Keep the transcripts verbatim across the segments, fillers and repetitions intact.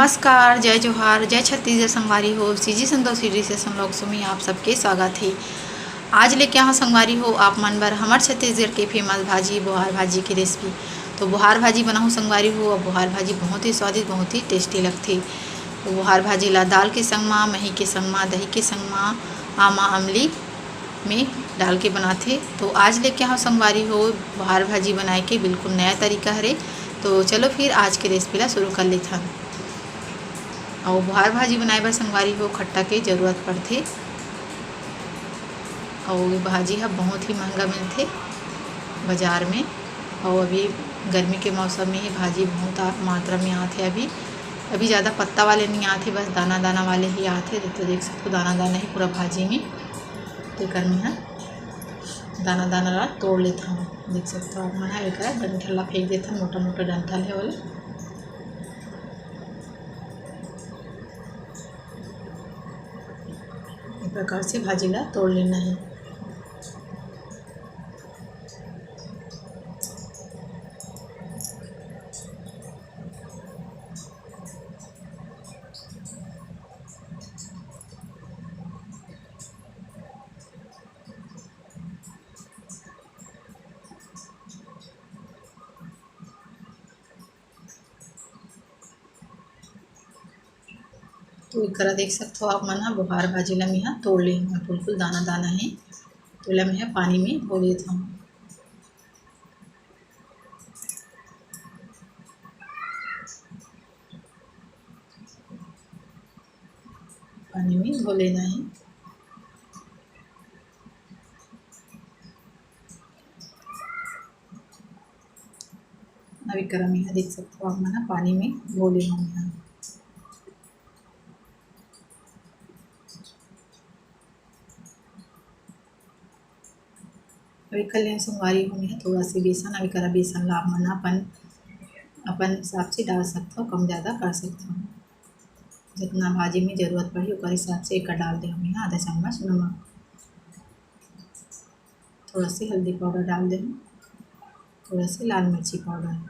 नमस्कार, जय जोहार, जय छत्तीसगढ़ संगवारी हो। सीजी संतोषी डिशेस vlogs में आप सबके स्वागत हे। आज लेके आए हों संगवारी हो आप मन बर हमर छत्तीसगढ़ के famous भाजी बोहार भाजी के recipe। तो बोहार भाजी बनाहूँ संगवारी हो, अउ बोहार भाजी बहुत ही स्वादिष्ट, बहुत ही tasty लगथे। तो बोहार भाजी ला दाल के संग मा, मही के संग मा, दही के संग मा, आमा अमली में डाल के बनाथे। तो आज लेके आए हों संगवारी हो बोहार भाजी बनाए के बिल्कुल नया तरीका हरे। तो चलो फिर आज के recipe ला शुरू कर लेथन। अउ बोहार भाजी बनाए बर संगवारी हो खट्टा के जरूरत पड़थे। अउ ये भाजी ह बहुत ही महंगा मिलथे बाजार में। अउ अभी गर्मी के मौसम में ये भाजी बहुत आ-, मात्रा में आथे। अभी, अभी ज़्यादा पत्ता वाले नहीं आथे, बस दाना दाना वाले ही आथे। तो देख सकथो दाना दाना ही पूरा भाजी में। तेकर में ह दाना दाना ला तोड़ लेथन। देख सकथो आप मन ह, एकरा डंठल ला फेंक देथन, मोटा मोटा डंठल हे वाला। इस प्रकार से भाजी ला तोड़ लेना है। तो एकरा देख सकथो आप मन ह, बोहार भाजी ला मेहा तोड़ ले हूँ, बिल्कुल दाना दाना हे। तो एला मेहा पानी में धो लेत हूँ। पानी में धो लेना है। अब एकरा मेहा देख सकथो आप मन ह, पानी में धो ले हूँ मेहा। अब एकर ले संगवारी हो मेहा थोड़ा से बेसन, अब एकरा बेसन ला आप मन अपन, अपन हिसाब से डाल सकथो, कम ज़्यादा कर सकथो। जितना भाजी में जरूरत पड़ही ओकर हिसाब से एकर डाल दे हूँ मेहा आधा चम्मच नमक, थोड़ा से हल्दी पाउडर डाल दे हूँ, थोड़ा से लाल मिर्ची पाउडर।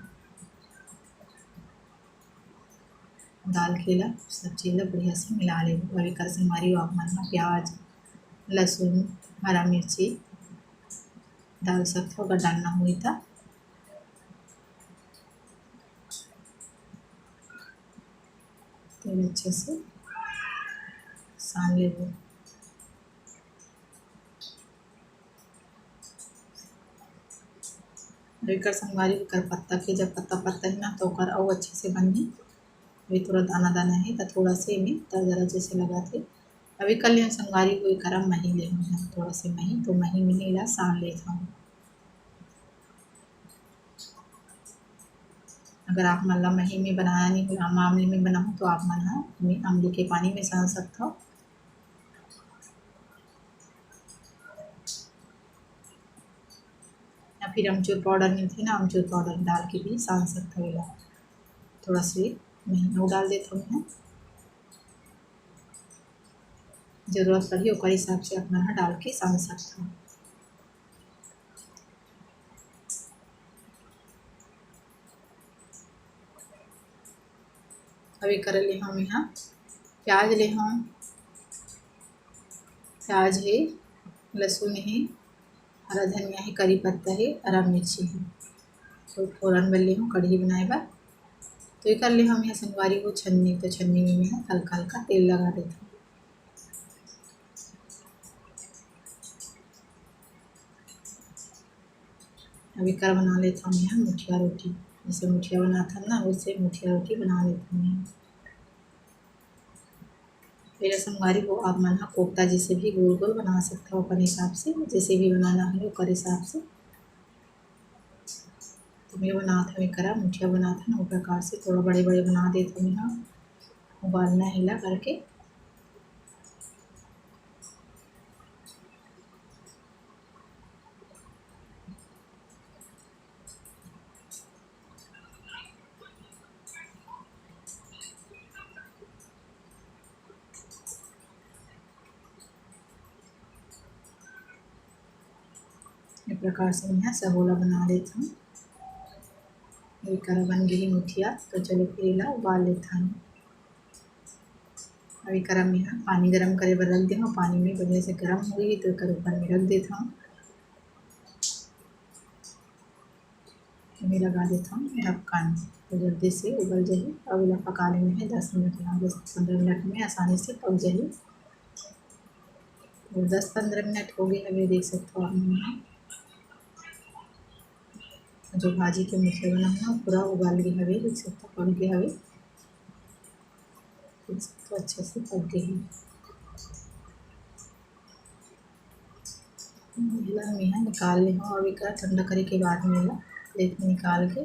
डाल के ला सब चीज ला बढ़िया से मिला लेबो। अब एकर संगवारी हो आप मन ह प्याज, लहसुन, हरा मिर्ची डाल सकथो, अगर डालना होही त। तेल अच्छे से सान लेबो। एकर संगवारी एकर पत्ता के जब पत्ता पत्ता ही ना तो ओकर अउ अच्छे से बनही। अभी थोड़ा दाना दाना हे त थोड़ा से एमे दरदरा जैसे लगत हे। अभी कर लेहूँ संगवारी हो एकर मही ले हूँ थोड़ा से मही, तो मही में ही ला सान लेत हूँ। अगर आप मन ला मही में बनाना नहीं हो, आम आमली में बनाहूँ तो आप मन ह एमे अमली के पानी में सान सकथव। या फिर अमचूर पाउडर मिलथे ना, अमचूर पाउडर डाल के भी सान सकथव एला। थोड़ा से मही अउ डाल देथव मैं, जरूरत पड़ही ओकर हिसाब से आप मन ह डाल के सान सकथव। अब एकर ले हम यहाँ प्याज ले हम, प्याज हे, लहसुन हे, हरा धनिया हे, करी पत्ता हे, हरा मिर्ची हे। तो फोरन बर ले हूँ कढ़ी बनाए बर। तो एकर ले हम यहाँ संगवारी हो छन्नी, तो छन्नी में मैं हल्का हल्का तेल लगा देथव। अब एकर बना लेथव मैं मुठिया रोटी, जैसे मुठिया बनाथन ना वैसे मुठिया रोटी बना लेथव मैं। एला संगवारी हो आप मन ह कोफ्ता जैसे भी गोल गोल बना सकथव अपन हिसाब से, जैसे भी बनाना हे ओकर हिसाब से। तो मैं बनात हव एकरा मुठिया बनात हन, ओ प्रकार से थोड़ा बड़े बड़े बना देत हव मैं ह, उबालना हे एला करके। ये प्रकार से मैं सबो ला बना लेथव। ये करा बन गई मुठिया, तो चलो फिर एला उबाल लेथन। अब एकर मेंहा पानी गरम करे बर रख दे हँव। पानी में बढ़िया से गरम होही तो एकर ऊपर में रख देत हँव। एमे लगा देत हँव ढक्कन, तो जल्दी से उबल जाही। अब एला पका लेना हे दस मिनट ला, दस पंद्रह मिनट में आसानी से पक जाही। तो दस पंद्रह मिनट हो गए हवे, देख सकत हव आप मन ह। जो भाजी के मुठिया बनाए हँव, पूरा उबाल गे हवे, देख सकत हव, पक गे हवे, देख सकत हव, अच्छा से पक गे हे। एला मेंहा निकाल ले हँव। अब एकर ठंडा करे के बाद में एला प्लेट में निकाल के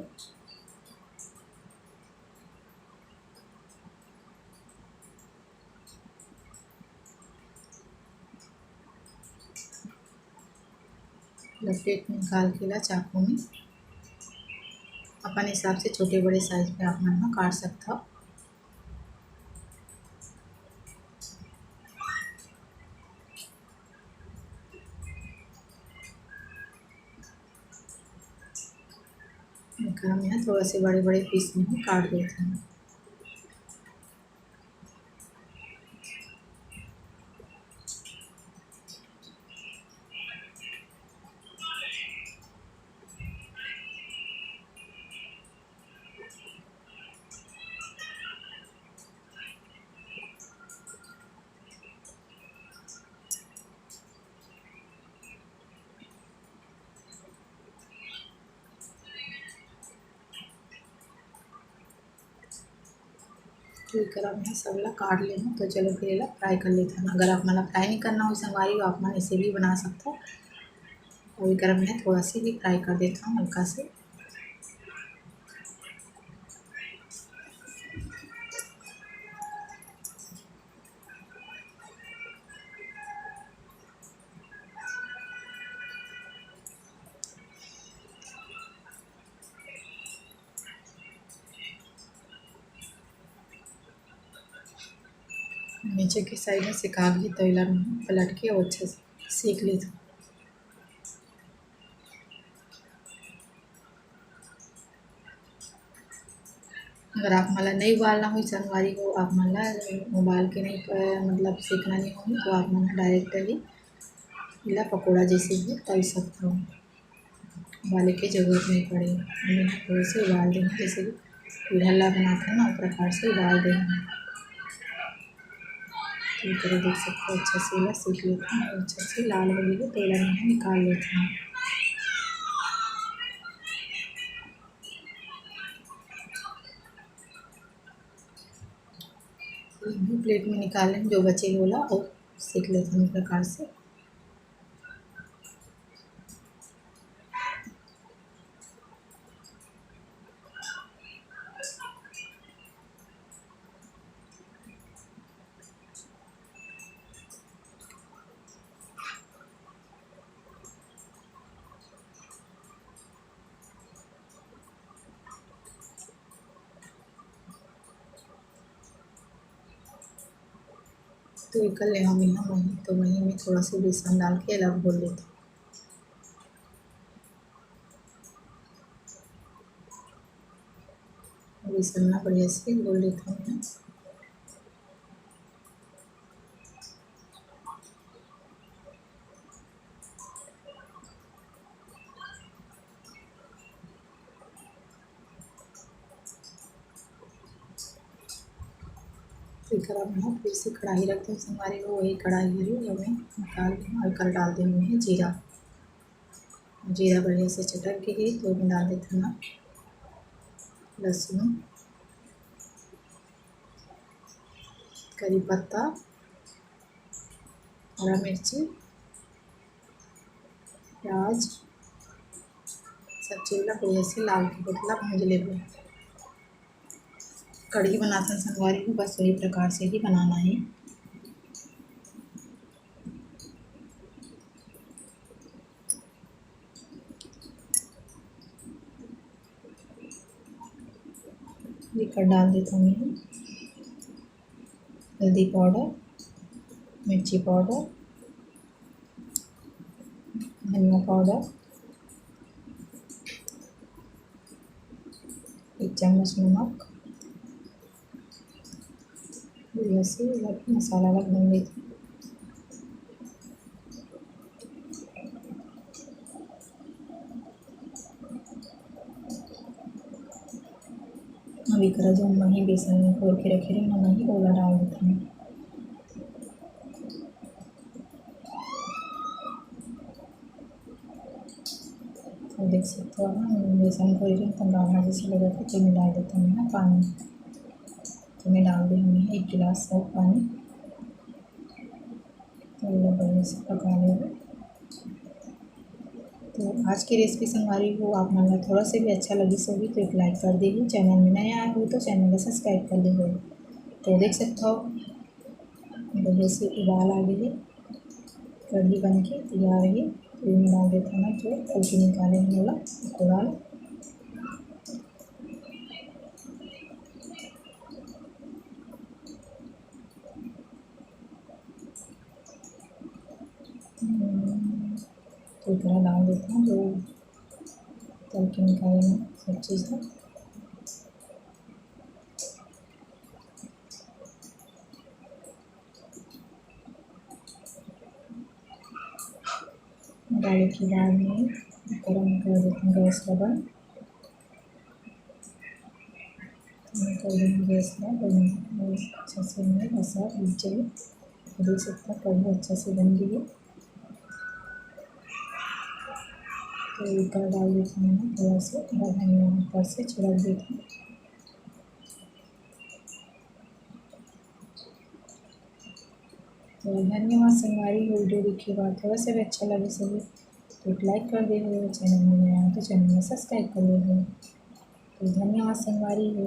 एला प्लेट में निकाल के एला चाकू में अपन हिसाब से छोटे बड़े साइज में आप मन ह काट सकत हव। एकर मेंहा थोड़ा से बड़े-बड़े पीस में ही काट देत हँव। तो एकर मेंहा सब ला काट ले हँव। तो चलो फिर एला फ्राई कर लेथन। अगर आप मन ला फ्राई नहीं करना हो संगवारी, आप मन ऐसे भी बना सकत हव। और एकर मेंहा थोड़ा सा ही फ्राई कर देथन हल्का से। नीचे के साइड में सिका गे, तो एला पलट के अउ अच्छा से सेक लेथन। अगर आप मन ला नहीं उबालना होही संगवारी हो, आप मन ला उबाल के नहीं प-, मतलब सेकना नहीं होही, तो आप मन ह डायरेक्ट ही एला पकोड़ा जैसे भी तल सकत हव, उबाले के जरूरत नहीं पड़े। हमन थोड़ा से उबाल देंगे, जैसे कि पिढ़ल ला बनाथन ना, ओ प्रकार से उबाल देंगे। तो ये तरह देख सकत हव, अच्छा से एला सेक लेथन, अच्छा से लाल हो गे, तो एला हमन निकाल लेथन। प्लेट में निकाल लेथन जो बचे हे ओला, अउ सेक लेथन ए प्रकार से। तो एकर ले हम यहाँ मही, तो मही में थोड़ा सा बेसन डाल के एला घोल लेथन। बेसन ला बढ़िया से घोल लेथन। एकरा में हम फिर से कढ़ाई रख देंगे संगवारी हो, वही कढ़ाई हरे, ओमे निकाल देंगे और कर डाल देंगे जीरा। जीरा बढ़िया से चटक गे हे, तो ओमे डाल देथन लहसुन, करी पत्ता, हरा मिर्ची, प्याज, सब चीज ला बढ़िया से लाल के पुतला भूंज लेबो। कढ़ी बनाथन संगवारी हो, बस वही प्रकार से ही बनाना है। ये कर डाल देता हूँ मैं हल्दी पाउडर, मिर्ची पाउडर, धनिया पाउडर, एक चम्मच नमक, बढ़िया से मसाला ला भून लेथन। अब एकरा जो मही बेसन में घोर के रखे रहे ना मही, ओला डाल देथन। तो देख सकते हो ना, बेसन घोर के एकदम गाढ़ा जैसे लगा था, तो मैं डाल देता हूँ ना पानी। तो मैं डाल दी हूँ एक गिलास और पानी। तो ये बढ़िया से पका लेंगे। तो आज की रेसिपी संगवारी हो, आप मन ला थोड़ा से भी अच्छा लगिस होही तो एक लाइक कर देही, चैनल में नया आए हो तो चैनल ला सब्सक्राइब कर लेहो। तो देख सकते हो बढ़िया से उबाल आ गई है, कढ़ी बन के तैयार है। तो ये मैं डाल देता हूँ ना जो तल के निकाले हैं वाला पकौड़ा। हम्म, तो इतना डाल देता हूँ जो तल के निकाले हैं सब चीज़ को। डाले के बाद में गरम कर देते हैं गैस का बंद। कर देंगे गैस का बंद। अच्छा से हमें मसाला भून जाए। देख सकते हैं कढ़ी अच्छा से बन गई है। तो एक डाल देते हैं थोड़ा सा धनिया ऊपर से छिड़क देते हैं। तो धन्यवाद संगवारी हो, वीडियो देखे बाद थोड़ा सा भी अच्छा लगे सही तो एक लाइक कर दे हो, चैनल में नया हो तो चैनल में सब्सक्राइब कर ले हो। तो धन्यवाद संगवारी हो।